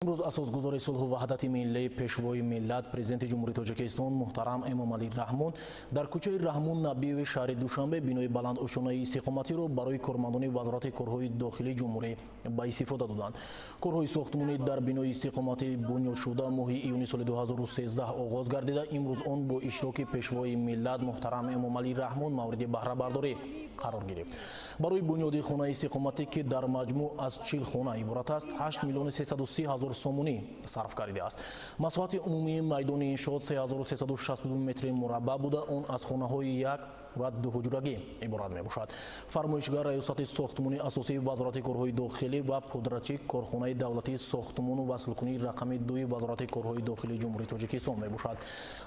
Имрӯз асосгузори сулҳу ваҳдати миллӣ, Пешвои миллат, Президенти Ҷумҳурии Тоҷикистон муҳтарам Эмомалӣ Раҳмон дар кӯчаи Раҳмон Набиеви шаҳри Душанбе бинои баландошёнаи истиқоматиро барои кормандони Вазорати корҳои дохилии ҷумҳурӣ ба истифода доданд. Корҳои сохтмонӣ дар бинои истиқоматӣ бунёдшуда моҳи июни соли 2013 оғоз гардида, имрӯз он бо иштироки Пешвои миллат муҳтарам Эмомалӣ Раҳмон мавриди баҳрабардорӣ қарор гирифт. Барои бунёди хонаи истиқоматӣ, ки дар маҷмӯъ аз 40 хона иборат аст, 8 миллиону 330 ҳазор сомонӣ сарф гардидааст. Масоҳати умумии майдони иншоот 3362 метри мураббаъ буда, он аз хонаҳои як ва дуҳуҷрагӣ иборат мебошад. Фармоишгар Раёсати сохтмони асосии Вазорати корҳои дохилӣ ва пудрачи корхонаи давлатии сохтмону васлкунии рақами дуи Вазорати корҳои дохилии Ҷумҳурии Тоҷикистон мебошад.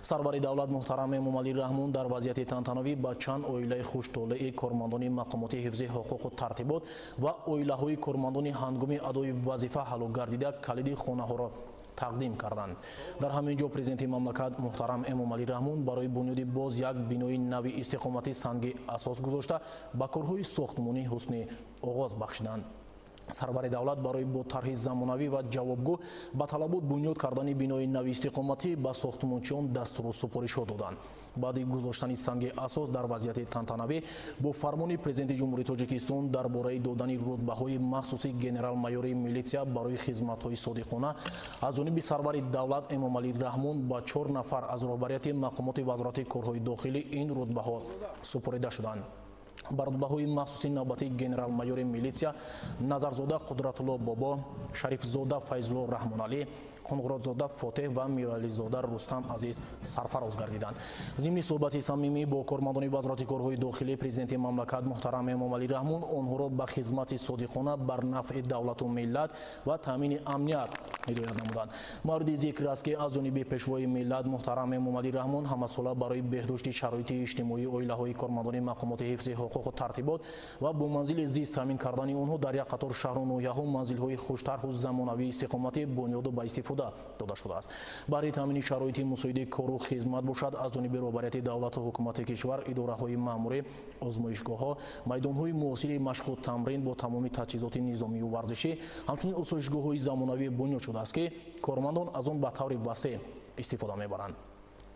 Сарвари давлат муҳтарам Эмомалӣ Раҳмон дар вазъияти тантанавӣ ба чанд оилаи хуштолеи кормандони мақомоти ҳифзи ҳуқуқу тартибот ва оилаҳои кормандони ҳангоми адои вазифа ҳалок гардида калиди хонаҳоро тақдим карданд. Дар ҳамин ҷо Президенти мамлакат муҳтарам Эмомалӣ Раҳмон барои бунёди боз як бинои нави истиқоматӣ санги асос гузошта, ба корҳои сохтмонӣ ҳусни оғоз бахшиданд. Сарвари давлат барои бо тарҳи замонавӣ ва ҷавобгӯ ба талабот бунёд кардани бинои нави истиқоматӣ ба сохтмончиён дастуру супоришҳо доданд. Баъди гузоштани санги асос дар вазъияти тантанавӣ бо фармони Президенти Ҷумҳурии Тоҷикистон дар бораи додани рутбаҳои махсуси генерал-майори милитсия барои хизматҳои содиқона аз ҷониби сарвари давлат Эмомалӣ Раҳмон ба 4 нафар аз роҳбарияти мақомоти Вазорати корҳои дохилӣ ин рутбаҳо супорида шуданд. Ба рутбаҳои махсуси навбатии генерал-майори милитсия Назарзода Қудратулло Бобо, Шарифзода Файзулло Раҳмоналӣ, Қунғуротзода Фотеҳ ва Мирализода Рустам Азиз сарфароз гардиданд. Зимни суҳбати самимӣ бо кормандони Вазорати корҳои дохилӣ Президенти мамлакат муҳтарам Эмомалӣ Раҳмон онҳоро ба хизмати содиқона бар нафъи давлату миллат ва таъмини амният ҳидоят намуданд. Мавриди зикр аст, ки аз ҷониби Пешвои миллат муҳтарам Эмомалӣ Раҳмон ҳамасола барои беҳдошти шароити иҷтимоии оилаҳои кормандони мақомоти ҳифзи ҳуқуқу тартибот ва бо манзили зист таъмин кардани онҳо дар як қатор шаҳру ноҳияҳо манзилҳои хуштарҳу замонавии истиқоматӣ бунёду ба истифода дода шудааст. Баҳри таъмини шароити мусоиди кору хизмат бошад, аз ҷониби роҳбарияти давлату ҳукумати кишвар идораҳои маъмурӣ, озмоишгоҳҳо, майдонҳои муосири машқу тамрин бо тамоми таҷҳизоти низомию варзишӣ, ҳамчунин осоишгоҳҳои замонавӣ бунёд шудааст, ки кормандон аз он ба таври васеъ истифода мебаранд.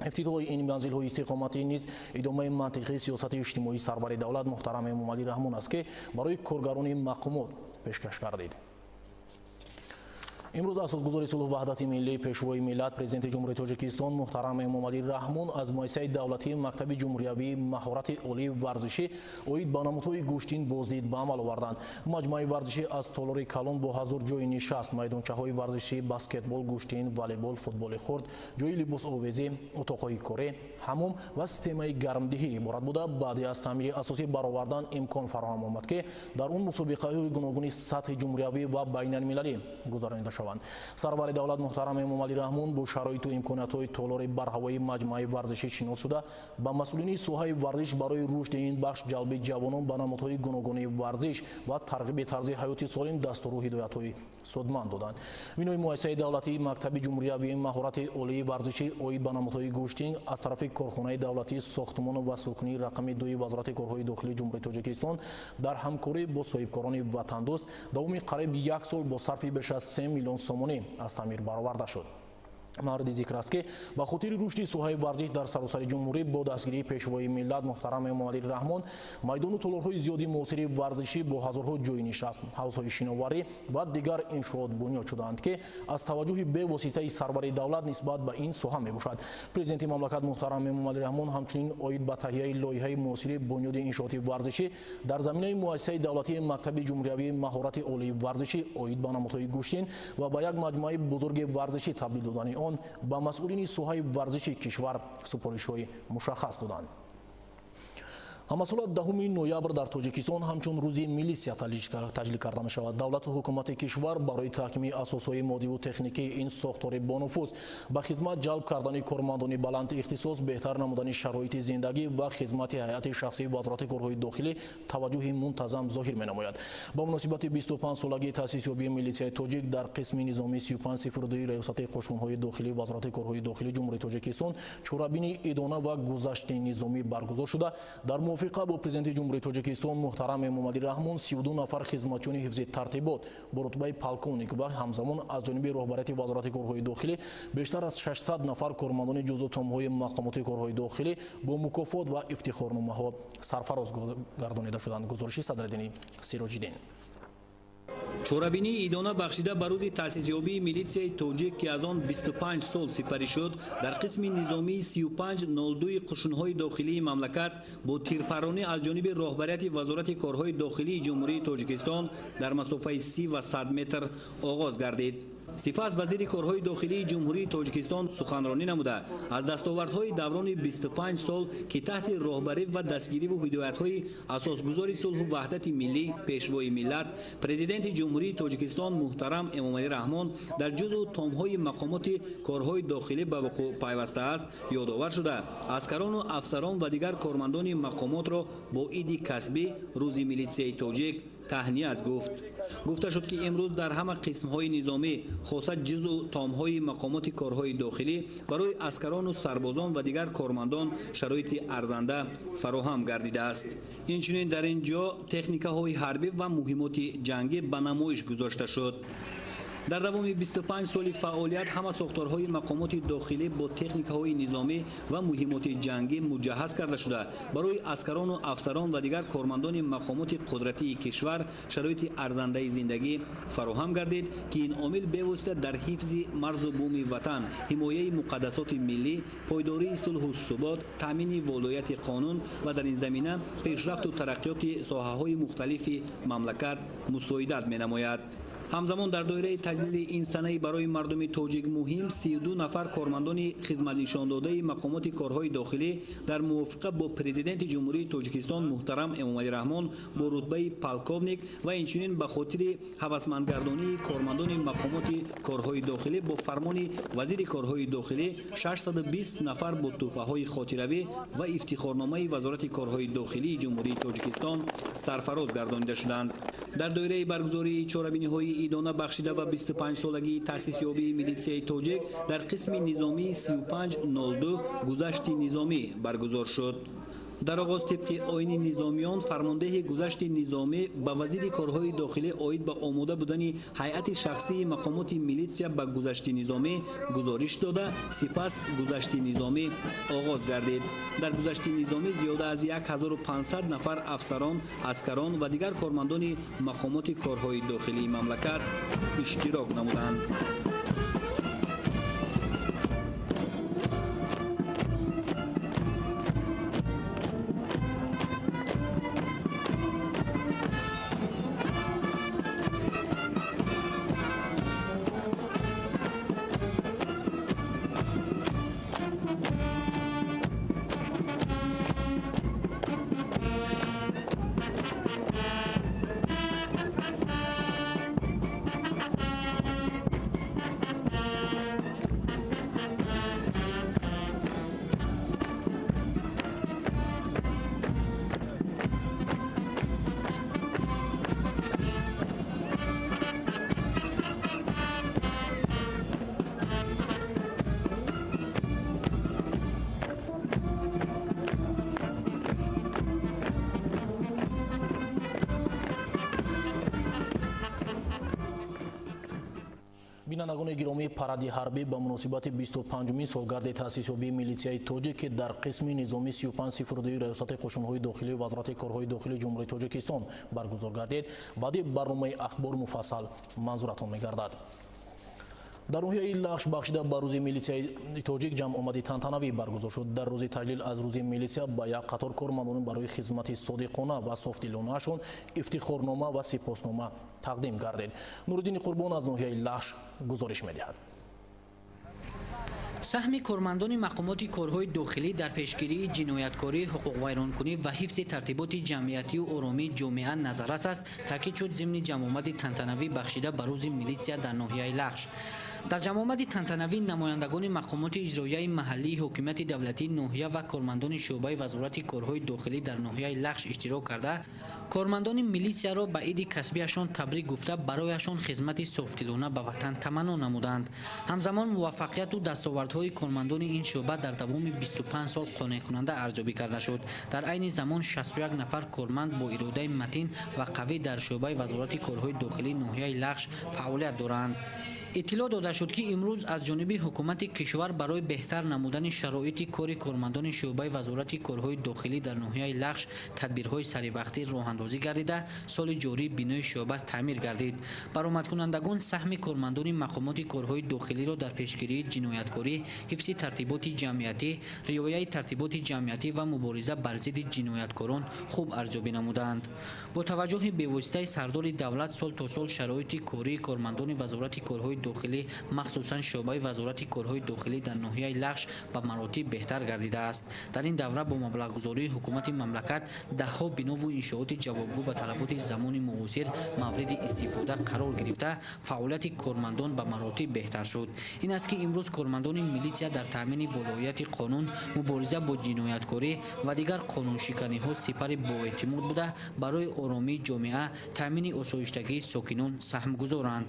Ифтитоҳи ин манзилҳои истиқоматӣ низ идомаи мантиқии сиёсати иҷтимоии сарвари давлат муҳтарам Эмомалӣ Раҳмон аст, ки барои коргарони мақомот пешкаш гардид. Имрӯз асосгузори сулҳу ваҳдати миллӣ, Пешвои миллат, Президенти Ҷумҳурии Тоҷикистон муҳтарам Эмомалӣ Раҳмон аз муассисаи давлатии мактаби ҷумҳуриявии маҳорати олии варзишӣ оид ба намудҳои гӯштин боздид ба амал оварданд. Маҷмӯаи варзишӣ аз толори калон бо 1000 ҷойи нишаст, майдончаҳои варзишӣ, баскетбол, гӯштин, волейбол, футболи хурд, ҷойи либосовезӣ, утоқҳои корӣ, ҳаммом ва системаи гармдиҳӣ иборат буда, баъди аз таъмири асосӣ баровардан имкон фароҳам омад, ки дар он мусобиқаҳои гуногуни сатҳи ҷумҳуриявӣ ва байналмилалӣ гузаронида шаванд. Сарвари давлат муҳтарам Эмомалӣ Раҳмон бо шароиту имкониятҳои толори барҳавои маҷмӯаи варзишӣ шинос шуда, ба масъулини соҳаи варзиш барои рушди ин бахш, ҷалби ҷавонон ба намудҳои гуногуни варзиш ва тарғиби тарзи ҳаёти солим дастуру ҳидоятҳои судманд доданд. Бинои муассисаи давлатии мактаби ҷумҳуриявии маҳорати олии варзишӣ оид ба намудҳои гӯштин аз тарафи корхонаи давлатии сохтмону васлкунии рақами дуи Вазорати корҳои дохилии Ҷумҳурии Тоҷикистон дар ҳамкорӣ бо соҳибкорони ватандӯст давоми қариб як сол бо сарфи беш аз 3 миллион сомонӣ аз таъмир бароварда шуд. Мавриди зикр аст, ки ба хотири рушди соҳаи варзиш дар саросари ҷумҳурӣ бо дастгирии Пешвои миллат муҳтарам Эмомалӣ Раҳмон майдону толорҳои зиёди муосири варзишӣ бо ҳазорҳо ҷойи нишаст, ҳавзҳои шиноварӣ ва дигар иншоот бунёд шудаанд, ки аз таваҷҷӯҳи бевоситаи сарвари давлат нисбат ба ин соҳа мебошад. Президенти мамлакат муҳтарам Эмомалӣ Раҳмон ҳамчунин оид ба таҳияи лоиҳаи муосири бунёди иншооти варзишӣ дар заминаи муассисаи давлатии мактаби ҷумҳуриявии маҳорати олии варзишӣ оид ба намудҳои гӯштин ва ба як маҷмӯаи бузурги варзишӣ табдил додани он ба масъулини соҳаи варзиши кишвар супоришҳои мушаххас доданд. Ҳамасола 10 ноябр дар Тоҷикистон ҳамчун рӯзи милисия таҷлил карда мешавад. Давлату ҳукумати кишвар барои таҳкими асосҳои моддиву техникии ин сохтори бонуфуз, ба хизмат ҷалб кардани кормандони баланд ихтисос, беҳтар намудани шароити зиндагӣ ва хизмати ҳайати шахсии Вазорати корҳои дохилӣ таваҷҷӯҳи мунтазам зоҳир менамояд. Ба муносибати 25-солагии таъсисёбии милисияи тоҷик дар қисми низомии 3502 Раёсати қушунҳои дохилии Вазорати корҳои дохилии Ҷумҳурии Тоҷикистон чорабини идона ва гузашти низомӣ баргузор шуда, дар Мувофиқа бо Президенти Ҷумҳурии Тоҷикистон муҳтарам Эмомалӣ Раҳмон 32 нафар хизматчиёни ҳифзи тартибот бо рутбаи полковник ва ҳамзамон аз ҷониби роҳбарияти Вазорати корҳои дохилӣ бештар аз 600 нафар кормандони ҷузъу томҳои мақомоти корҳои дохилӣ бо мукофот ва ифтихорномаҳо сарфароз гардонида шуданд. Гузориши Садриддини Сироҷиддин. Чорабинии идона бахшида ба рӯзи таъсисёбии милитсияи тоҷик, ки аз он 25 сол сипарӣ шуд, дар қисми низомии 3502 қушунҳои дохилии мамлакат бо тирпарронӣ аз ҷониби роҳбарияти Вазорати корҳои дохилии Ҷумҳурии Тоҷикистон дар масофаи 30 ва 100 метр оғоз гардид. Сипас вазири корҳои дохилии Ҷумҳурии Тоҷикистон суханронӣ намуда аз дастовардҳои даврони 25 сол, ки таҳти роҳбарӣ ва дастгириву ҳидоятҳои асосгузори сулҳу ваҳдати миллӣ, пешвои миллат, Президенти Ҷумҳурии Тоҷикистон муҳтарам Эмомалӣ Раҳмон дар ҷузъу томҳои мақомоти корҳои дохилӣ ба вуқӯъ пайвастааст, ёдовар шуда аскарону афсарон ва дигар кормандони мақомотро бо иди касбӣ рӯзи милитсияи тоҷик таҳният гуфт. Гуфта шуд, ки имрӯз дар ҳама қисмҳои низомӣ, хоса ҷузъу томҳои мақомоти корҳои дохилӣ барои аскарону сарбозон ва дигар кормандон шароити арзанда фароҳам гардидааст. Инчунин дар ин ҷо техникаҳои ҳарбӣ ва муҳимоти ҷангӣ ба намоиш гузошта шуд. Дар давоми 25 соли фаъолият ҳама сохторҳои мақомоти дохилӣ бо техникаҳои низомӣ ва муҳимоти ҷангӣ муҷаҳҳаз карда шуда, барои аскарону афсарон ва дигар кормандони мақомоти қудратии кишвар шароити арзандаи зиндагӣ фароҳам гардид, ки ин омил бевосита дар ҳифзи марзу буми ватан, ҳимояи муқаддасоти миллӣ, пойдории сулҳу субот, таъмини волояти қонун ва дар ин замина пешрафту тараққиёти соҳаҳои мухталифи мамлакат мусоидат менамояд. Ҳамзамон дар доираи таҷлили ин санаи барои мардуми тоҷик муҳим 32 нафар кормандони хизматнишондодаи мақомоти корҳои дохилӣ дар мувофиқа бо Президенти Ҷумҳурии Тоҷикистон муҳтарам Эмомалӣ Раҳмон бо рутбаи полковник ва инчунин ба хотири ҳавасмандгардонии кормандони мақомоти корҳои дохилӣ бо фармони вазири корҳои дохилӣ 620 нафар бо тӯҳфаҳои хотиравӣ ва ифтихорномаи Вазорати корҳои дохилии Ҷумҳурии Тоҷикистон сарфароз гардонида шуданд. Дар доираи баргузории чорабиниҳои идона бахшида ба 25-солагии таъсисёбии милитсияи тоҷик дар қисми низомии 3502 гузашти низомӣ баргузор шуд. Дар оғоз тибқи оини низомиён фармондеҳи гузашти низомӣ ба вазири корҳои дохилӣ оид ба омода будани ҳайати шахсии мақомоти милитсия ба гузашти низомӣ гузориш дода, сипас гузашти низомӣ оғоз гардид. Дар гузашти низомӣ зиёда аз 1500 нафар афсарон, аскарон ва дигар кормандони мақомоти корҳои дохилии мамлакат иштирок намуданд. Бинандагони гиромӣ, паради ҳарбӣ ба муносибати 25-умин солгарди таъсисёбии милитсияи тоҷик, ки дар қисми низомии 3502 Раёсати қушунҳои дохилии Вазорати корҳои дохилии Ҷумҳурии Тоҷикистон баргузор гардид, баъди барномаи ахбор муфассал манзуратон мегардад. Дар ноҳияи Лахш бахшида ба рӯзи милитсияи тоҷик ҷамъомади тантанавӣ баргузор шуд. Дар рӯзи таҷлил аз рӯзи милитсия ба як қатор кормандон барои хизмати содиқона ва софдилонаашон ифтихорнома ва сипоснома тақдим гардид. Нуриддини Қурбон аз ноҳияи Лахш гузориш медиҳад. Саҳми кормандони мақомоти корҳои дохилӣ дар пешгирии ҷинояткорӣ, ҳуқуқвайронкунӣ ва ҳифзи тартиботи ҷамъиятию оромии ҷомеа назаррас аст, таъкид шуд зимни ҷамъомади тантанавӣ бахшида ба рӯзи милитсия дар ноҳияи Лахш. Дар ҷамъомади тантанавӣ намояндагони мақомоти иҷроияи маҳаллии ҳокимияти давлатии ноҳия ва кормандони шӯъбаи вазорати корҳои дохилӣ дар ноҳияи Лахш иштирок карда, кормандони милитсияро ба иди касбиашон табрик гуфта, барояшон хизмати софдилона ба ватан таманно намуданд. Ҳамзамон муваффақияту дастовардҳои кормандони ин шӯъба дар давоми 25 сол қонеъкунанда арзёбӣ карда шуд. Дар айни замон 61 нафар корманд бо иродаи матин ва қавӣ дар шӯъбаи вазорати корҳои дохилии ноҳияи Лахш фаъолият доранд. Иттилоъ дода шуд, ки имрӯз аз ҷониби ҳукумати кишвар барои беҳтар намудани шароити кори кормандони шӯъбаи вазорати корҳои дохилӣ дар ноҳияи Лахш тадбирҳои саривақтӣ роҳандозӣ гардида, соли ҷорӣ бинои шӯъба таъмир гардид. Баромадкунандагон саҳми кормандони мақомоти корҳои дохилиро дар пешгирии ҷинояткорӣ, ҳифзи тартиботи ҷамъиятӣ, риояи тартиботи ҷамъиятӣ ва мубориза бар зидди ҷинояткорон хуб арзёбӣ намуданд. Бо таваҷҷӯҳи бевоситаи сардори давлат сол то сол шароити кории кормандони вазорати корҳои дохилӣ, махсусан шӯъбаи вазорати корҳои дохилӣ дар ноҳияи Лахш ба маротиб беҳтар гардидааст. Дар ин давра бо маблағгузории ҳукумати мамлакат даҳҳо бинову иншооти ҷавобгӯ ба талаботи замони муосир мавриди истифода қарор гирифта, фаъолияти кормандон ба маротиб беҳтар шуд. Ин аст, ки имрӯз кормандони милитсия дар таъмини волоияти қонун, мубориза бо ҷинояткорӣ ва дигар қонуншиканиҳо сипари боэътимод буда, барои оромии ҷомеа, таъмини осоиштагии сокинон саҳмгузоранд.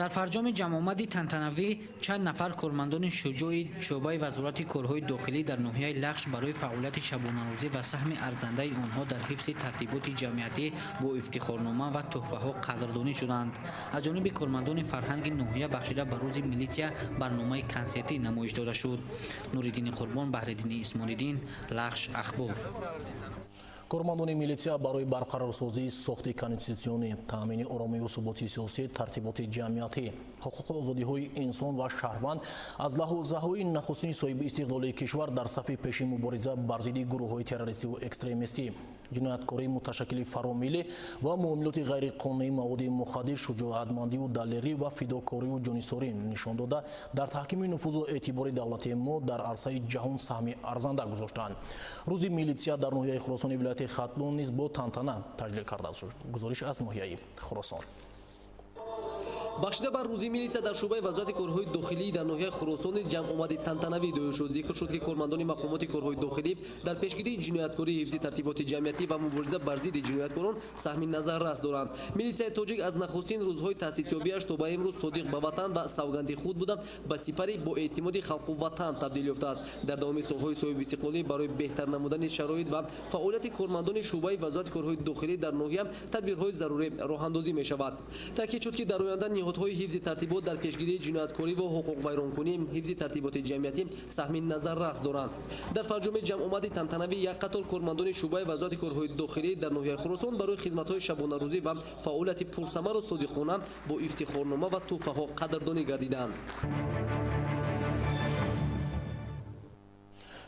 Дар фарҷоми ҷамъомади тантанавӣ чанд нафар кормандони шуҷои шӯъбаи вазорати корҳои дохилӣ дар ноҳияи Лахш барои фаъолияти шабонарӯзӣ ва саҳми арзандаи онҳо дар ҳифзи тартиботи ҷамъиятӣ бо ифтихорнома ва тӯҳфаҳо қадрдонӣ шуданд. Аз ҷониби кормандони фарҳанги ноҳия бахшида ба рӯзи милитсия барномаи консертӣ намоиш дода шуд. Нуриддини Қурбон, Баҳриддини Исмолиддин, Лахш, Ахбор. Кормандони милитсия барои барқарорсозии сохти конститутсионӣ, таъмини оромию суботи сиёсӣ, тартиботи ҷамъиятӣ, ҳуқуқу озодиҳои инсон ва шаҳрванд аз лаҳзаҳои нахустини соҳиби истиқлолии кишвар дар сафи пеши мубориза бар зидди гурӯҳҳои террористиву экстремистӣ, ҷинояткории муташаккили фаромиллӣ ва муомилоти ғайриқонунии маводи мухаддир, шуҷоатмандиву далерӣ ва фидокорию ҷонисорӣ нишон дода, дар таҳкими нуфузу эътибори давлати мо дар арсаи ҷаҳон саҳми арзанда гузоштанд. Рӯзи милитсия дар ноҳияи Хуросони вилояти Хатлон низ бо тантана таҷлил карда шуд. Гузориш аз ноҳияи Хуросон. Бахшида бар рӯзи милитсия дар шӯъбаи вазорати корҳои дохилӣ дар ноҳияи Хуросон низ ҷамъомади тантанавӣ доир шуд. Зикр шуд, ки кормандони мақомоти корҳои дохилӣ дар пешгирии ҷинояткорӣ, ҳифзи тартиботи ҷамъиятӣ ва мубориза бар зидди ҷинояткорон саҳми назаррас доранд. Милитсияи тоҷик аз нахустин рӯзҳои таъсисёбиаш то ба имрӯз содиқ ба ватан ва савганди худ буда, ба сипари бо эътимоди халқу ватан табдил ёфтааст. Дар давоми солҳои соҳибистиқлолӣ барои беҳтар намудани шароит ва фаъолияти кормандони шӯъбаи вазорати корҳои дохилӣ дар ноҳия тадбирҳои зарурӣ роҳандозӣ мешавад. Таъкид шуд, ки дар оянда ниҳодҳои ҳифзи тартибот дар пешгирии ҷинояткорӣ ва ҳуқуқвайронкунӣ, ҳифзи тартиботи ҷамъиятӣ саҳми назаррас доранд. Дар фарҷоми ҷамъомади тантанавӣ як қатор кормандони шӯъбаи вазорати корҳои дохилӣ дар ноҳияи Хуросон барои хизматҳои шабонарӯзӣ ва фаъолияти пурсамару содиқона бо ифтихорнома ва тӯҳфаҳо қадрдонӣ гардиданд.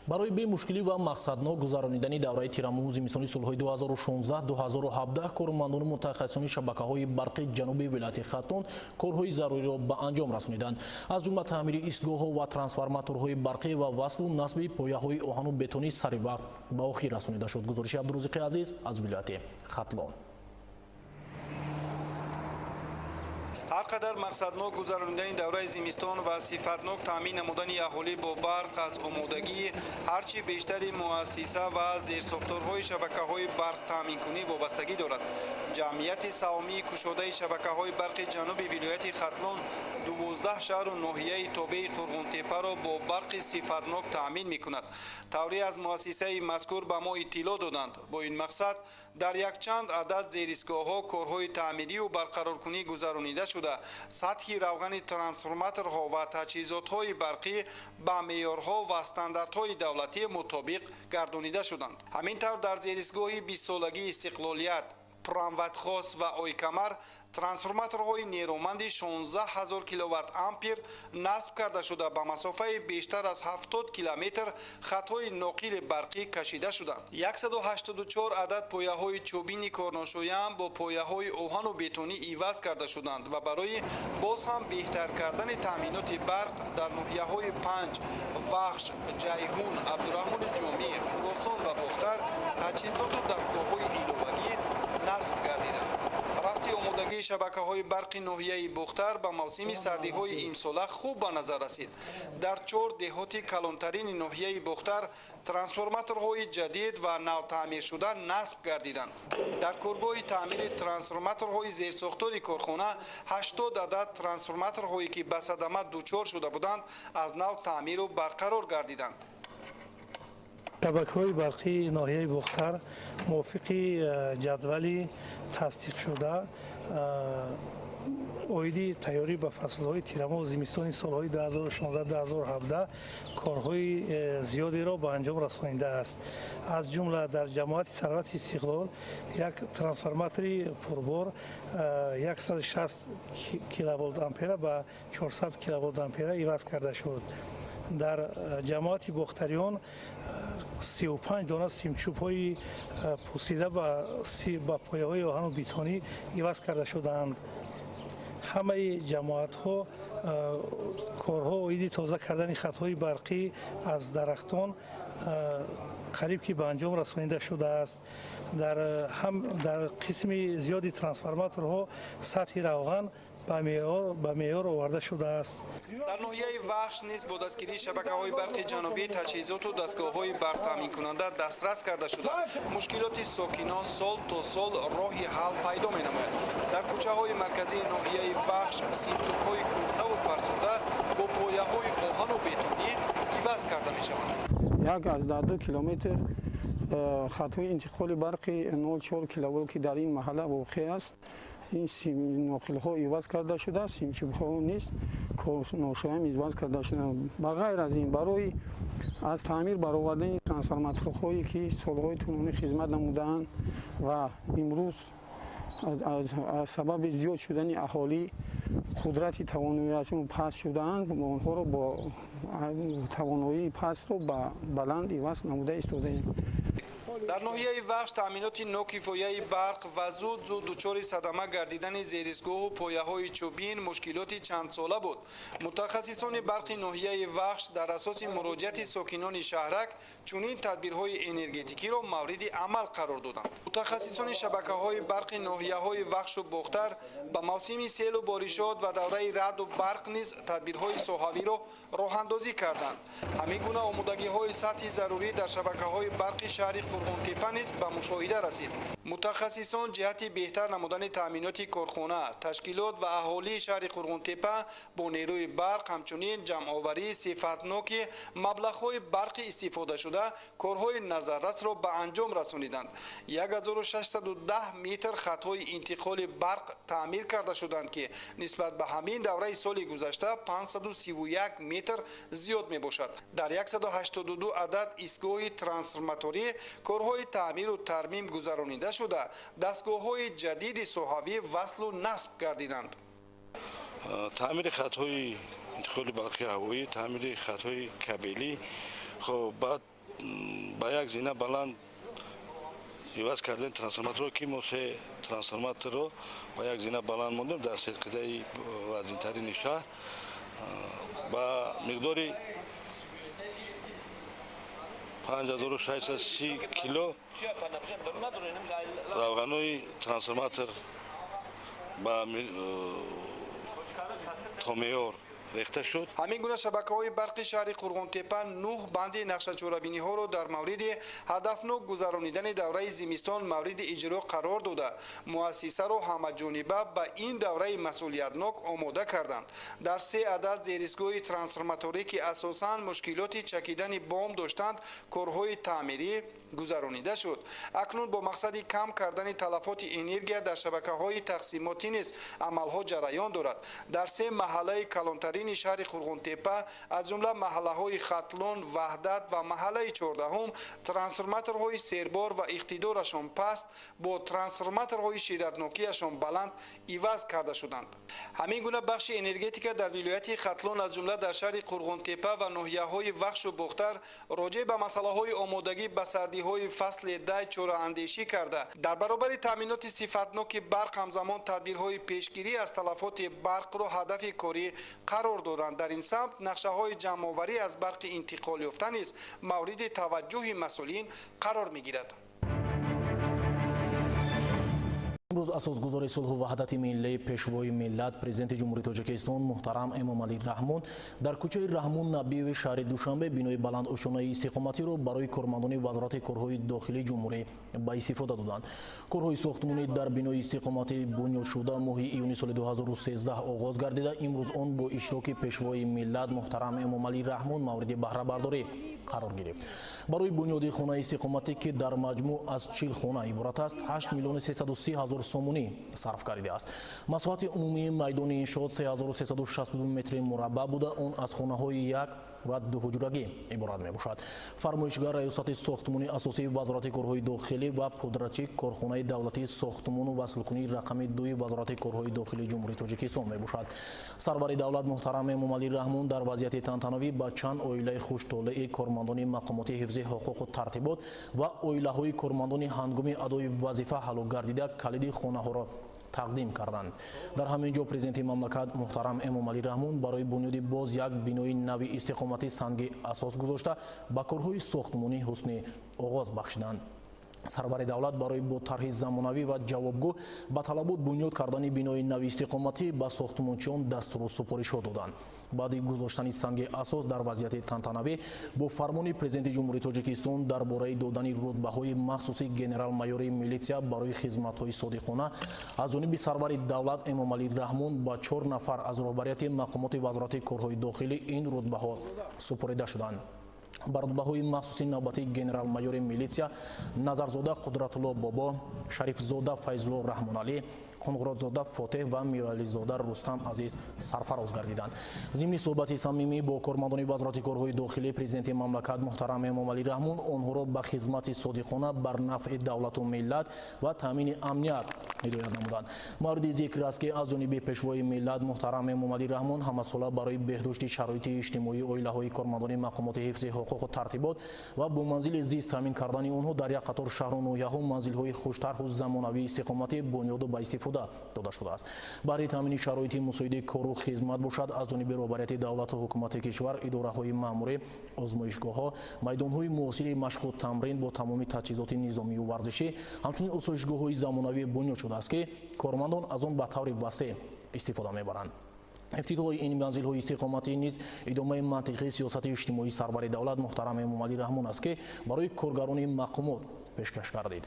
Барои бемушкилӣ ва мақсаднок гузаронидани давраи тирамоҳу зимистони солҳои 2016-2017 кормандону мутахассисони шабакаҳои барқи ҷануби вилояти Хатлон корҳои заруриро ба анҷом расониданд. Аз ҷумла таъмири истгоҳҳо ва трансформаторҳои барқӣ ва васлу насби пояҳои оҳану бетонӣ сари вақт ба охир расонида шуд. Гузориши Абдурозиқи Азиз аз вилояти Хатлон. Ҳар қадар мақсаднок гузаронидани давраи зимистон ва сифатнок таъмин намудани аҳолӣ бо барқ аз омодагии ҳарчи бештари муассиса ва зерсохторҳои шабакаҳои барқ таъминкунӣ вобастагӣ дорад. Ҷамъияти саҳомии кушодаи шабакаҳои барқи ҷануби вилояти Хатлон 12 шаҳру ноҳияи тобеи Қурғонтеппаро бо барқи сифатнок таъмин мекунад. Тавре аз муассисаи мазкур ба мо иттилоъ доданд, бо ин мақсад дар якчанд адад зеристгоҳҳо корҳои таъмирию барқароркунӣ гузаронида шуда, сатҳи равғани трансформаторҳо ва таҷҳизотҳои барқӣ ба меъёрҳо ва стандартҳои давлатӣ мутобиқ гардонида шуданд. Ҳамин тавр дар зеристгоҳи бистсолагии истиқлолият, Пурамватхос ва Ойкамар трансформаторҳои нерӯманди 16 000 киловатт ампер насб карда шуда, ба масофаи бештар аз 70 километр хатҳои ноқили барқӣ кашида шуданд. 184 адад пояҳои чӯбини корношоям бо пояҳои оҳану бетонӣ иваз карда шуданд ва барои боз ҳам беҳтар кардани таъминоти барқ дар ноҳияҳои Панҷ, Вахш, Ҷайҳун, Абдураҳмони Ҷомӣ, Хуросон ва Бохтар таҷҳизоту дастгоҳҳои иловагӣ насб гардиданд. Рафти Сатҳи омодагии шабакаҳои барқи ноҳияи Бохтар ба мавсими сардиҳои имсола хуб ба назар расид. Дар 4 деҳоти калонтарини ноҳияи Бохтар трансформаторҳои ҷадид ва навтаъмиршуда насб гардиданд. Дар коргоҳи таъмири трансформаторҳои зерсохтори корхона 80 адад трансформаторҳое ки ба садама дучор шуда буданд, аз нав таъмиру барқарор гардиданд. Шабакаҳои барқии ноҳияи Бохтар мувофиқи ҷадвали тасдиқшуда оиди тайёрӣ ба фаслҳои тирамоҳу зимистони солҳои 2016-2017 корҳои зиёдеро ба анҷом расонидааст. Аз ҷумла дар ҷамоати Сарвати Истиқлол як трансформатори пурбор 160 киловолт ампера ба 400 киловолт ампера иваз карда шуд. Дар ҷамоати Бохтариён 35 дона симчӯбҳои пусида ба пояҳои оҳану бетонӣ иваз карда шудаанд. Ҳамаи ҷамоатҳо корҳо оиди тоза кардани хатҳои барқӣ аз дарахтон қариб ки ба анҷом расонида шудааст. Дар қисми зиёди трансформаторҳо сатҳи равған ба меъёр оварда шудааст. Дар ноҳияи Вахш низ бо дастгирии шабакаҳои барқи ҷанубӣ таҷҳизоту дастгоҳҳои барқтаъминкунанда дастрас карда шуда, мушкилоти сокинон сол то сол роҳи ҳал пайдо менамояд. Дар кӯчаҳои марказии ноҳияи Вахш симчӯбҳои кӯҳнаву фарсуда бо пояҳои оҳану бетонӣ иваз карда мешаванд. 1.2 километр хатҳои интиқоли барқи 0,4 киловолт ки дар ин маҳалла воқеъ аст, ин ноқилҳо иваз карда шуда, симчӯбҳо низ ношоям иваз карда шуда. Ба ғайр аз ин, барои аз таъмир баровардани трансформаторҳое ки солҳои тӯлонӣ хизмат намудаанд ва имрӯз аз сабаби зиёд шудани аҳолӣ қудрати тавоноиашон паст шудаанд, онҳоро бо тавоноии пастро ба баланд иваз намуда истодаем. Дар ноҳияи Вахш таъминоти нокифояи барқ ва зуд-зуд дучори садама гардидани зеристгоҳу пояҳои чӯбин мушкилоти чандсола буд. Мутахассисони барқи ноҳияи Вахш дар асоси муроҷиати сокинони шаҳрак чунин тадбирҳои энергетикиро мавриди амал қарор доданд. Мутахассисони шабакаҳои барқи ноҳияҳои Вахшу Бохтар ба мавсими селу боришот ва давраи раъду барқ низ тадбирҳои соҳавиро роҳандозӣ карданд. Ҳамин гуна омодагиҳои сатҳи зарурӣ дар шабакаҳои барқи шаҳри Қурғонтеппа низ ба мушоҳида расид. Мутахассисон ҷиҳати беҳтар намудани таъминоти корхона, ташкилот ва аҳолии шаҳри Қурғонтеппа бо нерӯи барқ, ҳамчунин ҷамъоварии сифатноки маблағҳои барқи истифодашуда корҳои назаррасро ба анҷом расониданд. 1610 метр хатҳои интиқоли барқ таъмир карда шуданд, ки нисбат ба ҳамин давраи соли гузашта 531 метр зиёд мебошад. Дар 182 адад истгоҳи трансформаторӣ корҳои таъмиру тармим гузаронида шуда, дастгоҳҳои ҷадиди соҳавӣ васлу насб гардиданд. Таъмири хатҳои интиқоли барқи ҳавоӣ, таъмири хатҳои кабелӣ, хоб баъд ба як зина баланд иваз кардани трансформаторро, ки мо се трансформаторро ба як зина баланд мондем дар се қитъаи вазнинтарини шаҳр ба миқдори 5630 кило равғанои трансформатор ба то меъёр рехта шуд. Ҳамин гуна шабакаҳои барқи шаҳри Қурғонтеппа 9 банди нақшачорабиниҳоро дар мавриди ҳадафнок гузаронидани давраи зимистон мавриди иҷро қарор дода, муассисаро ҳамаҷониба ба ин давраи масъулиятнок омода карданд. Дар 3 адад зеристгоҳи трансформаторӣ, ки асосан мушкилоти чакидани бом доштанд, корҳои таъмирӣ гузаронида шуд. Акнун бо мақсади кам кардани талафоти энергия дар шабакаҳои тақсимотӣ низ амалҳо ҷараён дорад. Дар 3 маҳаллаи калонтарини шаҳри Қурғонтеппа, аз ҷумла маҳаллаҳои Хатлон, Ваҳдат ва маҳаллаи 14-ум, трансформаторҳои сербор ва иқтидорашон паст бо трансформаторҳои шиддатнокиашон баланд иваз карда шуданд. Ҳамин гуна бахши энергетика дар вилояти Хатлон, аз ҷумла дар шаҳри Қурғонтеппа ва ноҳияҳои Вахшу Бохтар, роҷеъ ба масъалаҳои омодагӣ ба сардиҳои фасли дай чораандешӣ карда, дар баробари таъминоти сифатноки барқ ҳамзамон тадбирҳои пешгирӣ аз талафоти барқро ҳадафи корӣ қарор доранд. Дар ин самт нақшаҳои ҷамъоварӣ аз барқи интиқолёфта низ мавриди таваҷҷӯҳи масъулин қарор мегирад. Имрӯз асосгузори сулҳу ваҳдати миллӣ, пешвои миллат, президенти Ҷумҳурии Тоҷикистон муҳтарам Эмомалӣ Раҳмон дар кӯчаи Раҳмон Набиеви шаҳри Душанбе бинои баландошёнаи истиқоматиро барои кормандони Вазорати корҳои дохилии ҷумҳурӣ ба истифода доданд. Корҳои сохтмонӣ дар бинои истиқоматӣ бунёдшуда моҳи июни соли 2013 оғоз гардида, имрӯз он бо иштироки пешвои миллат муҳтарам Эмомалӣ Раҳмон мавриди баҳрабардорӣ қарор гирифт. Барои бунёди хонаи истиқоматӣ, ки дар маҷмӯъ аз 40 хона иборат аст, 8 миллиону 330 ҳазор сомонӣ сарф кардааст. Масоҳати умумии майдони иншоот 3362 метри мураббаъ буда, он аз хонаҳои як ва дуҳуҷрагӣ иборат мебошад. Фармоишгар раёсати сохтмони асосии Вазорати корҳои дохилӣ ва пудрачи корхонаи давлатии сохтмону васлкунии рақами 2 Вазорати корҳои дохилии Ҷумҳурии Тоҷикистон мебошад. Сарвари давлат муҳтарам Эмомалӣ Раҳмон дар вазъияти тантанавӣ ба чанд оилаи хуштолеи кормандони мақомоти ҳифзи ҳуқуқу тартибот ва оилаҳои кормандони ҳангоми адои вазифа ҳалок гардида калиди хонаҳоро тақдим карданд. Дар ҳамин ҷо президенти мамлакат муҳтарам Эмомалӣ Раҳмон барои бунёди боз як бинои нави истиқоматӣ санги асос гузошта, ба корҳои сохтмонӣ ҳусни оғоз бахшиданд. Сарвари давлат барои бо тарҳи замонавӣ ва ҷавобгӯ ба талабот бунёд кардани бинои нави истиқоматӣ ба сохтмончиён дастуру супоришҳо доданд. Баъди гузоштани санги асос дар вазъияти тантанавӣ бо фармони президенти Ҷумҳурии Тоҷикистон дар бораи додани рутбаҳои махсуси генерал-майори милитсия барои хизматҳои содиқона аз ҷониби сарвари давлат Эмомалӣ Раҳмон ба 4 нафар аз роҳбарияти мақомоти Вазорати корҳои дохилӣ ин рутбаҳо супорида шуданд. Ба рутбаҳои махсуси навбатии генерал-майори милитсия Назарзода Қудратулло Бобо, Шарифзода Файзулло Раҳмоналӣ, Қунғуротзода Фотеҳ ва Мирализода Рустам Азиз сарфароз гардиданд. Зимни суҳбати самимӣ бо кормандони Вазорати корҳои дохилӣ президенти мамлакат муҳтарам Эмомалӣ Раҳмон онҳоро ба хизмати содиқона бар нафъи давлату миллат ва таъмини амният ҳидоят намуданд. Мавриди зикр аст, ки аз ҷониби пешвои миллат муҳтарам Эмомалӣ Раҳмон ҳамасола барои беҳдошти шароити иҷтимоии оилаҳои кормандони мақомоти ҳифзи ҳуқуқу тартибот ва бо манзили зист таъмин кардани онҳо дар як қатор шаҳру ноҳияҳо манзилҳои хуштарҳу замонавии истиқоматӣ бунёду ба истифода дода шудааст. Барои таъмини шароити мусоиди кору хизмат бошад, аз ҷониби роҳбарияти давлату ҳукумати кишвар, идораҳои маъмурӣ, озмоишгоҳҳо, майдонҳои муосири машқу тамрин бо тамоми таҷҳизоти низомию варзишӣ, ҳамчунин осоишгоҳҳои замонавӣ бунёд шудааст, ки кормандон аз он ба таври васеъ истифода мебаранд. Ифтитоҳи ин манзилҳои истиқоматӣ низ идомаи мантиқии сиёсати иҷтимоии сарвари давлат муҳтарам Эмомалӣ Раҳмон аст, ки барои коргарони мақомот пешкаш гардид.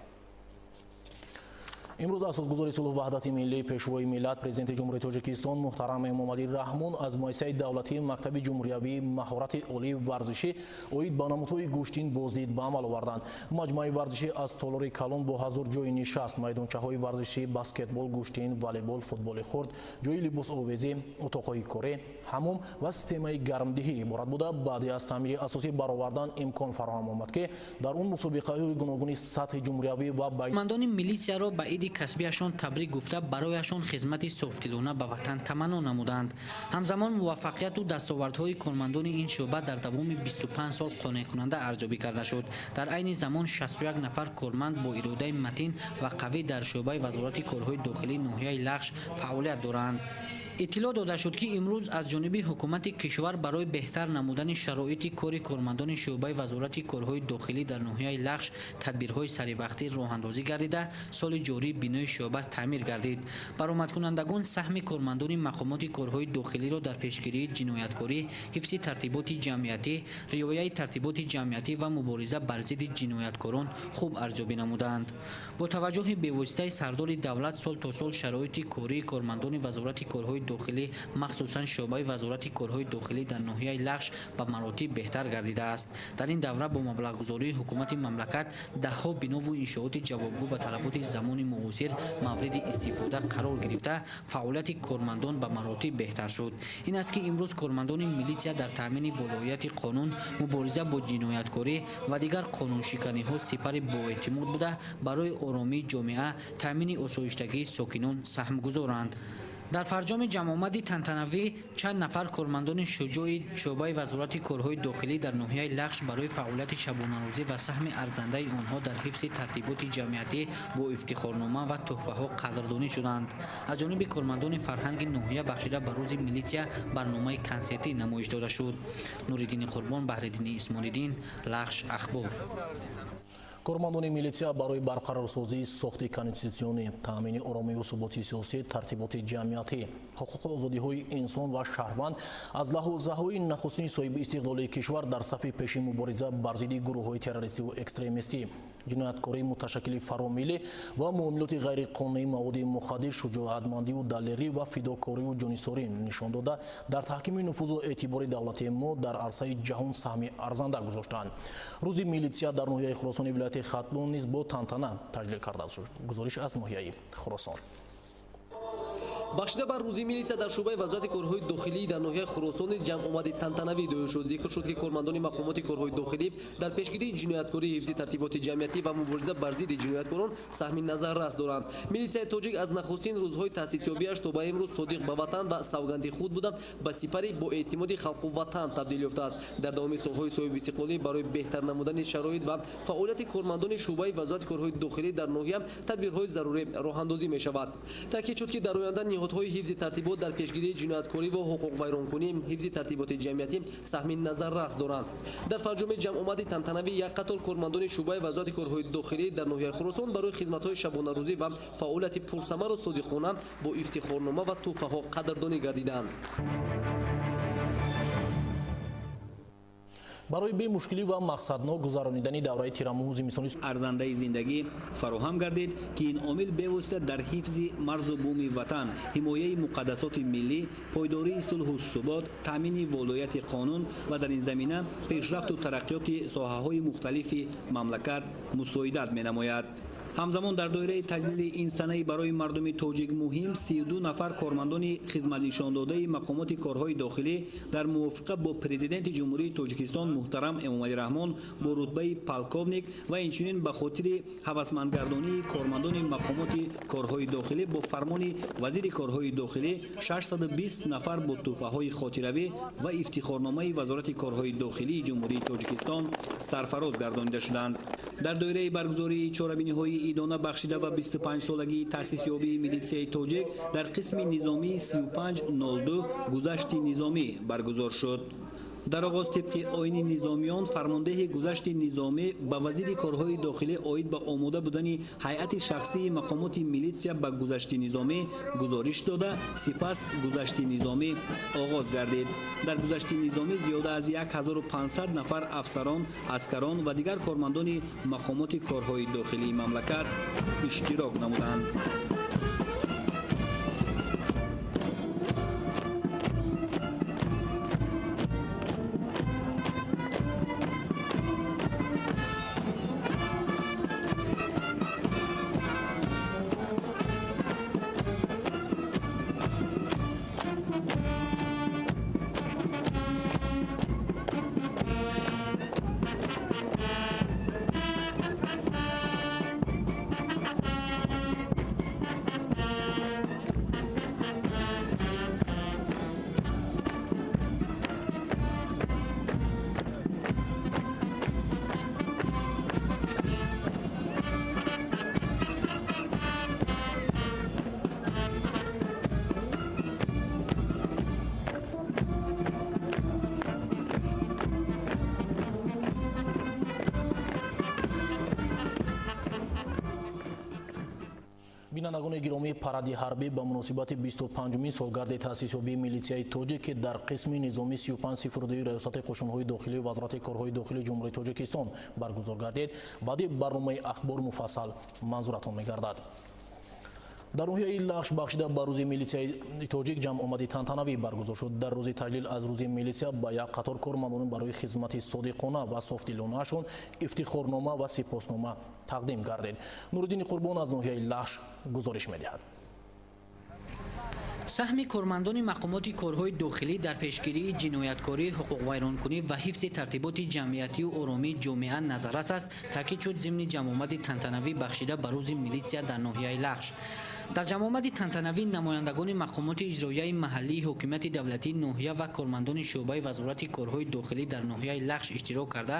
Имрӯз асосгузори сулҳу ваҳдати миллӣ, пешвои миллат, президенти Ҷумҳурии Тоҷикистон муҳтарам Эмомалӣ Раҳмон аз муассисаи давлатии мактаби ҷумҳуриявии маҳорати олии варзишӣ оид ба намудҳои гӯштин боздид ба амал оварданд. Маҷмӯаи варзишӣ аз толори калон бо 1000 ҷойи нишаст, майдончаҳои варзишӣ, баскетбол, гӯштин, волейбол, футболи хурд, ҷойи либосовезӣ, утоқҳои корӣ, ҳаммом ва системаи гармдиҳӣ иборат буда, баъди аз таъмири асосӣ баровардан имкон фароҳам омад, ки дар он мусобиқаҳои гуногуни сатҳи ҷумҳуриявӣ ва кормандони милитсияро ба иди касбиашон табрик гуфта, барояшон хизмати софдилона ба ватан таманно намуданд. Ҳамзамон муваффақияту дастовардҳои кормандони ин шӯъба дар давоми 25 сол қонеъкунанда арзёбӣ карда шуд. Дар айни замон 61 нафар корманд бо иродаи матин ва қавӣ дар шӯъбаи Вазорати корҳои дохилии ноҳияи Лахш фаъолият доранд. Иттилоъ дода шуд, ки имрӯз аз ҷониби ҳукумати кишвар барои беҳтар намудани шароити кори кормандони шӯъбаи Вазорати корҳои дохилӣ дар ноҳияи Лахш тадбирҳои саривақтӣ роҳандозӣ гардида, соли ҷорӣ бинои шӯъба таъмир гардид. Баромадкунандагон саҳми кормандони мақомоти корҳои дохилиро дар пешгирии ҷинояткорӣ, ҳифзи тартиботи ҷамъиятӣ, риояи тартиботи ҷамъиятӣ ва мубориза бар зидди ҷинояткорон хуб арзёбӣ намуданд. Бо таваҷҷӯҳи бевоситаи сардори давлат сол то сол шароити кории кормандони Вазорати корҳои дохилӣ, махсусан шӯъбаи Вазорати корҳои дохилӣ дар ноҳияи Лахш ба маротиб беҳтар гардидааст. Дар ин давра бо маблағгузории ҳукумати мамлакат даҳҳо бинову иншооти ҷавобгӯ ба талаботи замони муосир мавриди истифода қарор гирифта, фаъолияти кормандон ба маротиб беҳтар шуд. Ин аст, ки имрӯз кормандони милитсия дар таъмини волоияти қонун, мубориза бо ҷинояткорӣ ва дигар қонуншиканиҳо сипари боэътимод буда, барои оромии ҷомеа, таъмини осоиштагии сокинон саҳмгузоранд. Дар фарҷоми ҷамъомади тантанавӣ чанд нафар кормандони шуҷои шӯъбаи Вазорати корҳои дохилӣ дар ноҳияи Лахш барои фаъолияти шабонарӯзӣ ва саҳми арзандаи онҳо дар ҳифзи тартиботи ҷамъиятӣ бо ифтихорнома ва тӯҳфаҳо қадрдонӣ шуданд. Аз ҷониби кормандони фарҳанги ноҳия бахшида ба рӯзи милитсия барномаи консертӣ намоиш дода шуд. Нуриддини Қурбон, Баҳриддини Исмолиддин, Лахш, Ахбор. Кормандони милитсия барои барқарорсозии сохти конститутсионӣ, таъмини оромиву суботи сиёсӣ, тартиботи ҷамъиятӣ, ҳуқуқу озодиҳои инсон ва шаҳрванд аз лаҳзаҳои нахустини соҳиби истиқлолии кишвар дар сафи пеши мубориза бар зидди гурӯҳҳои террористиву экстремистӣ, ҷинояткории муташаккили фаромиллӣ ва муомилоти ғайриқонунии маводи мухаддир, шуҷоатмандиву далерӣ ва фидокориву ҷонисорӣ нишон дода, дар таҳкими нуфузу эътибори давлати мо дар арсаи ҷаҳон саҳми арзанда гузоштанд. Рӯзи милитсия дар ноҳияи Хуросони вилояти Хатлон низ бо тантана таҷлил карда шуд. Гузориш аз ноҳияи Хуросон. Бахшида бар рӯзи милитсия дар шӯъбаи вазорати корҳои дохилӣ дар ноҳияи Хуросон низ ҷамъомади тантанавӣ доир шуд. Зикр шуд, ки кормандони мақомоти корҳои дохилӣ дар пешгирии ҷинояткорӣ, ҳифзи тартиботи ҷамъиятӣ ва мубориза бар зидди ҷинояткорон саҳми назаррас доранд. Милитсияи тоҷик аз нахустин рӯзҳои таъсисёбиаш то ба имрӯз содиқ ба ватан ва савганди худ буда, ба сипари бо эътимоди халқу ватан табдил ёфтааст. Дар давоми солҳои соҳибистиқлолӣ барои беҳтар намудани шароит ва фаъолияти кормандони шӯъбаи вазорати корҳои дохилӣ дар ноҳия тадбирҳои зарурӣ роҳандозӣ мешавад. Таъкид шуд, ки дар оянда ниҳодҳои ҳифзи тартибот дар пешгирии ҷинояткорӣ ва ҳуқуқвайронкунӣ, ҳифзи тартиботи ҷамъиятӣ саҳми назаррас доранд. Дар фарҷоми ҷамъомади тантанавӣ як қатор кормандони шӯъбаи вазорати корҳои дохилӣ дар ноҳияи Хуросон барои хизматҳои шабонарӯзӣ ва фаъолияти пурсамару содиқона бо ифтихорнома ва тӯҳфаҳо қадрдонӣ гардиданд. Барои бемушкилӣ ва мақсаднок гузаронидани давраи тирамоҳу зимистони арзандаи зиндагӣ фароҳам гардид, ки ин омил бевосита дар ҳифзи марзу буми ватан, ҳимояи муқаддасоти миллӣ, пойдории сулҳу субот, таъмини волояти қонун ва дар ин замина пешрафту тараққиёти соҳаҳои мухталифи мамлакат мусоидат менамояд. Ҳамзамон дар доираи таҷлили ин санаи барои мардуми тоҷик муҳим 32 нафар кормандони хизматнишондодаи мақомоти корҳои дохилӣ дар мувофиқа бо президенти Ҷумҳурии Тоҷикистон муҳтарам Эмомалӣ Раҳмон бо рутбаи полковник ва инчунин ба хотири ҳавасмандгардонии кормандони мақомоти корҳои дохилӣ бо фармони вазири корҳои дохилӣ 620 нафар бо тӯҳфаҳои хотиравӣ ва ифтихорномаи Вазорати корҳои дохилии Ҷумҳурии Тоҷикистон сарфароз гардонида шуданд. Дар доираи баргузории чорабиниҳои идона бахшида ба 25-солагии таъсисёбии милитсияи тоҷик дар қисми низомии 3502 гузашти низомӣ баргузор шуд. Дар оғоз тибқи оини низомиён фармондеҳи гузашти низомӣ ба вазири корҳои дохилӣ оид ба омода будани ҳайати шахсии мақомоти милитсия ба гузашти низомӣ гузориш дода, сипас гузашти низомӣ оғоз гардид. Дар гузашти низомӣ зиёда аз 1500 нафар афсарон, аскарон ва дигар кормандони мақомоти корҳои дохилии мамлакат иштирок намуданд. Бинандагони гиромӣ, паради ҳарбӣ ба муносибати 25-умин солгарди таъсисёбии милитсияи тоҷик, ки дар қисми низомии 3502 Раёсати қушунҳои дохилии Вазорати корҳои дохилии Ҷумҳурии Тоҷикистон баргузор гардид, баъди барномаи ахбор муфассал манзуратон мегардад. Дар ноҳияи Лахш бахшида ба рӯзи милитсияи тоҷик ҷамъомади тантанавӣ баргузор шуд. Дар рӯзи таҷлил аз рӯзи милитсия ба як қатор кормандон барои хизмати содиқона ва софдилонаашон ифтихорнома ва сипоснома тақдим гардид. Нуриддини Қурбон аз ноҳияи Лахш гузориш медиҳад. Саҳми кормандони мақомоти корҳои дохилӣ дар пешгирии ҷинояткорӣ, ҳуқуқвайронкунӣ ва ҳифзи тартиботи ҷамъиятию оромии ҷомеа назаррас аст, таъкид шуд зимни ҷамъомади тантанавӣ бахшида ба рӯзи милитсия дар ноҳияи Лахш. Дар ҷамъомади тантанавӣ намояндагони мақомоти иҷроияи маҳаллии ҳокимияти давлатии ноҳия ва кормандони шӯъбаи вазорати корҳои дохилӣ дар ноҳияи Лахш иштирок карда,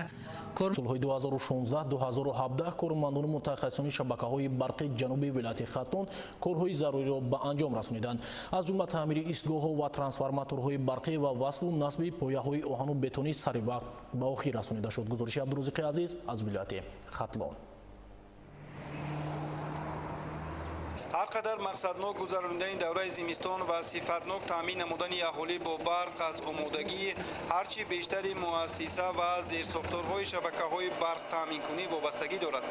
солҳои 2016-2017 кормандони мутахассисони шабакаҳои барқи ҷануби вилояти Хатлон корҳои заруриро ба анҷом расониданд. Аз ҷумла таъмири истгоҳҳо ва трансформаторҳои барқӣ ва васлу насби пояҳои оҳану бетонӣ сари вақт ба охир расонида шуд. Гузориши Абдурозиқи Азиз аз вилояти Хатлон. Ҳар қадар мақсаднок гузаронидани давраи зимистон ва сифатнок таъмин намудани аҳолӣ бо барқ аз омодагии ҳарчи бештари муассиса ва зерсохторҳои шабакаҳои барқ таъминкунӣ вобастагӣ дорад.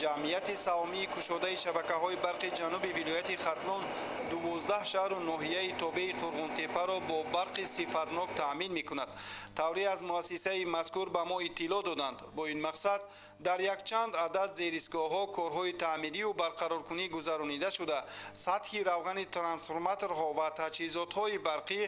Ҷамъияти саҳомии кушодаи шабакаҳои барқи ҷануби вилояти Хатлон 12 шаҳру ноҳияи тобеи Қурғонтеппаро бо барқи сифатнок таъмин мекунад. Тавре аз муассисаи мазкур ба мо иттилоъ доданд, бо ин мақсад дар якчанд адад зеристгоҳҳо корҳои таъмирию барқароркунӣ гузаронида шуда, сатҳи равғани трансформаторҳо ва таҷҳизотҳои барқӣ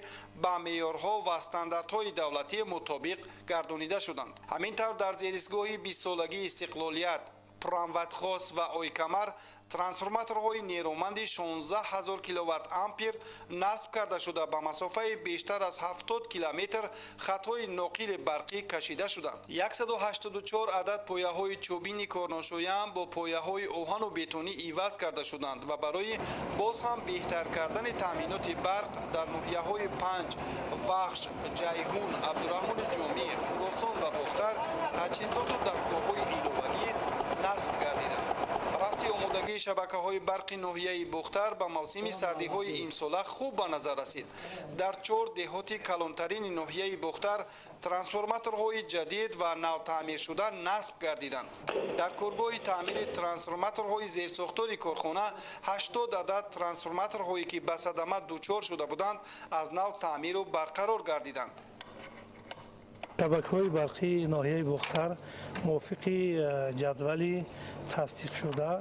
ба меъёрҳо ва стандартҳои давлатӣ мутобиқ гардонида шуданд. Ҳамин тавр, дар зеристгоҳи 20-солагии истиқлолият, Прамватхос ва Ойкамар трансформаторҳои нерӯманди 16 ҳазор киловатт ампер насб карда шуда, ба масофаи бештар аз 70 километр хатҳои ноқили барқӣ кашида шуданд. 184 адад пояҳои чӯбини корношоям бо пояҳои оҳану бетонӣ иваз карда шуданд ва барои боз ҳам беҳтар кардани таъминоти барқ дар ноҳияҳои Панҷ, Вахш, Ҷайҳун, Абдурраҳмони Ҷомӣ, Хуросон ва Бохтар таҷҳизоту дастгоҳҳои иловагӣ насб гардиданд. Рафти омодагии шабакаҳои барқи ноҳияи Бохтар ба мавсими сардиҳои имсола хуб ба назар расид. Дар 4 деҳоти калонтарини ноҳияи Бохтар трансформаторҳои ҷадид ва навтаъмиршуда насб гардиданд. Дар коргоҳи таъмири трансформаторҳои зерсохтори корхона 80 адад трансформаторҳое, ки ба садама дучор шуда буданд, аз нав таъмиру барқарор гардиданд. Шабакаҳои барқии ноҳияи Бохтар мувофиқи ҷадвали тасдиқшуда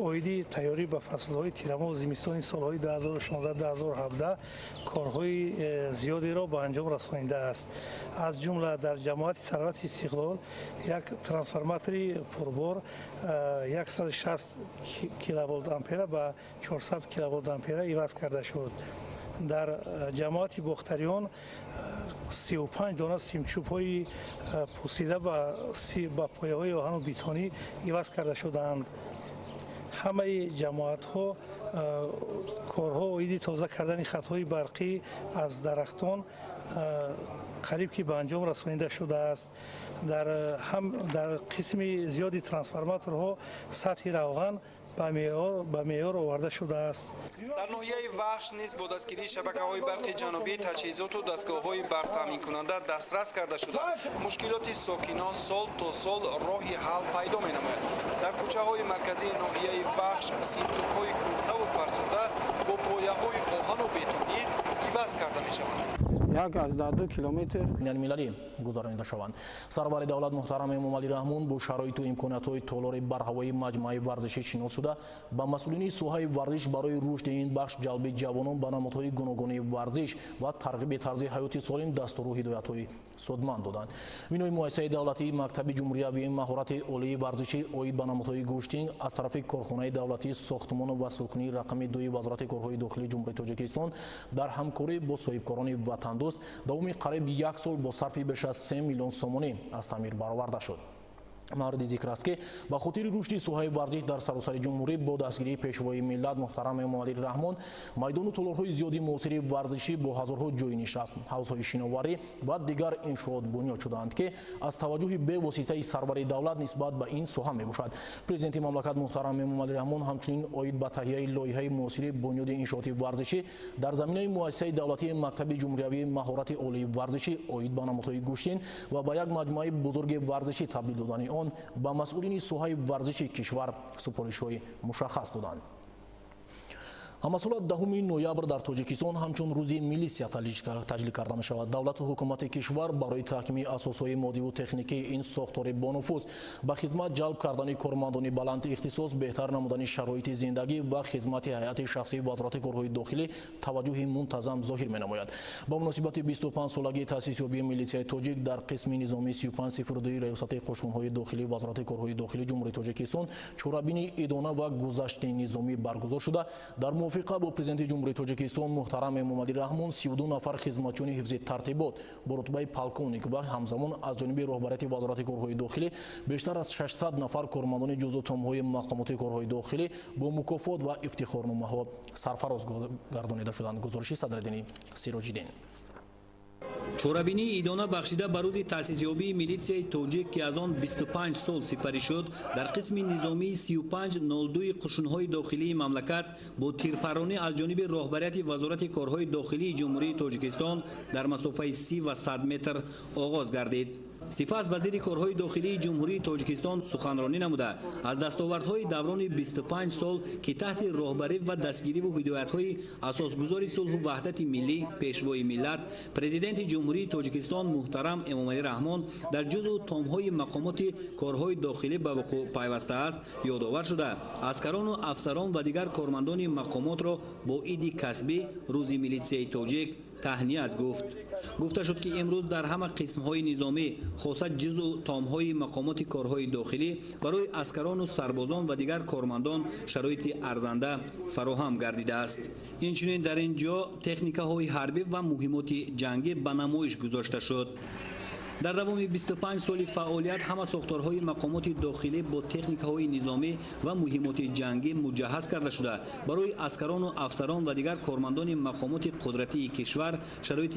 оиди тайёрӣ ба фаслҳои тирамоҳу зимистони солҳои 2016-2017 корҳои зиёдеро ба анҷом расонидааст. Аз ҷумла, дар ҷамоати Сарвати Истиқлол як трансформатори пурбор 160 киловолт ампера ба 400 киловолт ампера иваз карда шуд. Дар ҷамоати Бохтариён 35 дона симчӯбҳои пӯсида ба пояҳои оҳану бетонӣ иваз карда шудаанд. Ҳамаи ҷамоатҳо корҳо оиди тоза кардани хатҳои барқӣ аз дарахтон қариб ки ба анҷом расонида шудааст. Дар қисми зиёди трансформаторҳо сатҳи равған ба меъёр оварда шудааст. Дар ноҳияи Вахш низ бо дастгирии шабакаҳои барқи ҷанубӣ таҷҳизоту дастгоҳҳои барқтаъминкунанда дастрас карда шуда, мушкилоти сокинон сол то сол роҳи ҳал пайдо менамояд. Дар кӯчаҳои марказии ноҳияи Вахш симчӯбҳои кӯҳнаву фарсуда бо пояҳои оҳану бетонӣ иваз карда мешаванд. 1,2 километр байналмилалӣ гузаронида шаванд. Сарвари давлат муҳтарам Эмомалӣ Раҳмон бо шароиту имкониятҳои толори барҳавои маҷмӯаи варзишӣ шинос шуда, ба масъулини соҳаи варзиш барои рушди ин бахш, ҷалби ҷавонон ба намудҳои гуногуни варзиш ва тарғиби тарзи ҳаёти солим дастуру ҳидоятҳои судманд доданд. Бинои муассисаи давлатии мактаби ҷумҳуриявии маҳорати олии варзишӣ оид ба намудҳои гӯштин аз тарафи корхонаи давлатии сохтмону ва сукнии рақами 2 Вазорати корҳои дохилии Ҷумҳурии Тоҷикистон дар ҳамкорӣ бо соҳибкорони ватандӯст давоми қариб як сол бо сарфи беш аз 3 миллион сомонӣ аз таъмир бароварда шуд. Мавриди зикр аст, ки ба хотири рушди соҳаи варзиш дар саросари ҷумҳурӣ бо дастгирии пешвои миллат муҳтарам Эмомалӣ Раҳмон майдону толорҳои зиёди муосири варзишӣ бо ҳазорҳо ҷойи нишаст, ҳавзҳои шиноварӣ ва дигар иншоот бунёд шудаанд, ки аз таваҷҷӯҳи бевоситаи сарвари давлат нисбат ба ин соҳа мебошад. Президенти мамлакат муҳтарам Эмомалӣ Раҳмон ҳамчунин оид ба таҳияи лоиҳаи муосири бунёди иншооти варзишӣ дар заминаи муассисаи давлатии мактаби ҷумҳуриявии маҳорати олии варзишӣ оид ба намудҳои гӯштин ва ба як маҷмӯаи бузурги варзишӣ табдил додани он ба масъулини соҳаи варзиши кишвар супоришҳои мушаххас доданд. Ҳамасола 10 ноябр дар Тоҷикистон ҳамчун рӯзи милисия таҷлил карда мешавад. Давлату ҳукумати кишвар барои таҳкими асосҳои моддиву техникии ин сохтори бонуфуз, ба хизмат ҷалб кардани кормандони баланди ихтисос, беҳтар намудани шароити зиндагӣ ва хизмати ҳайати шахсии Вазорати корҳои дохилӣ таваҷҷӯҳи мунтазам зоҳир менамояд. Ба муносибати 25-солагии таъсисёбии милисияи тоҷик дар қисми низомии 3502 Раёсати қушунҳои дохилии Вазорати корҳои дохилии Ҷумҳурии Тоҷикистон чорабини идона ва гузашти низомӣ баргузор шуда, дар мувофиқа бо президенти Ҷумҳурии Тоҷикистон муҳтарам Эмомалӣ Раҳмон 32 нафар хизматчиёни ҳифзи тартибот бо рутбаи полковник ва ҳамзамон аз ҷониби роҳбарияти Вазорати корҳои дохилӣ бештар аз 600 нафар кормандони ҷузъу томҳои мақомоти корҳои дохилӣ бо мукофот ва ифтихорномаҳо сарфароз гардонида шуданд. Гузориши Садриддини Сироҷиддин. Чорабинии идона бахшида ба рӯзи таъсисёбии милитсияи тоҷик, ки аз он 25 сол сипарӣ шуд, дар қисми низомии 3502 қушунҳои дохилии мамлакат бо тирпарронӣ аз ҷониби роҳбарияти Вазорати корҳои дохилии Ҷумҳурии Тоҷикистон дар масофаи 30 ва 100 метр оғоз гардид. Сипас вазири корҳои дохилии Ҷумҳурии Тоҷикистон суханронӣ намуда, аз дастовардҳои даврони 25 сол, ки таҳти роҳбарӣ ва дастгириву ҳидоятҳои асосгузори сулҳу ваҳдати миллӣ, Пешвои миллат, Президенти Ҷумҳурии Тоҷикистон муҳтарам Эмомалӣ Раҳмон дар ҷузъу томҳои мақомоти корҳои дохилӣ ба вуқӯъ пайвастааст, ёдовар шуда, аскарону афсарон ва дигар кормандони мақомотро бо иди касбӣ, Рӯзи милитсияи тоҷик таҳният гуфт. Гуфта шуд, ки имрӯз дар ҳама қисмҳои низомӣ, хоса ҷузъу томҳои мақомоти корҳои дохилӣ, барои аскарону сарбозон ва дигар кормандон шароити арзанда фароҳам гардидааст. Инчунин дар ин ҷо техникаҳои ҳарбӣ ва муҳимоти ҷангӣ ба намоиш гузошта шуд. Дар давоми 25 соли фаъолият ҳама сохторҳои мақомоти дохилӣ бо техникаҳои низомӣ ва муҳимоти ҷангӣ муҷаҳҳаз карда шуда, барои аскарону афсарон ва дигар кормандони мақомоти қудратии кишвар шароити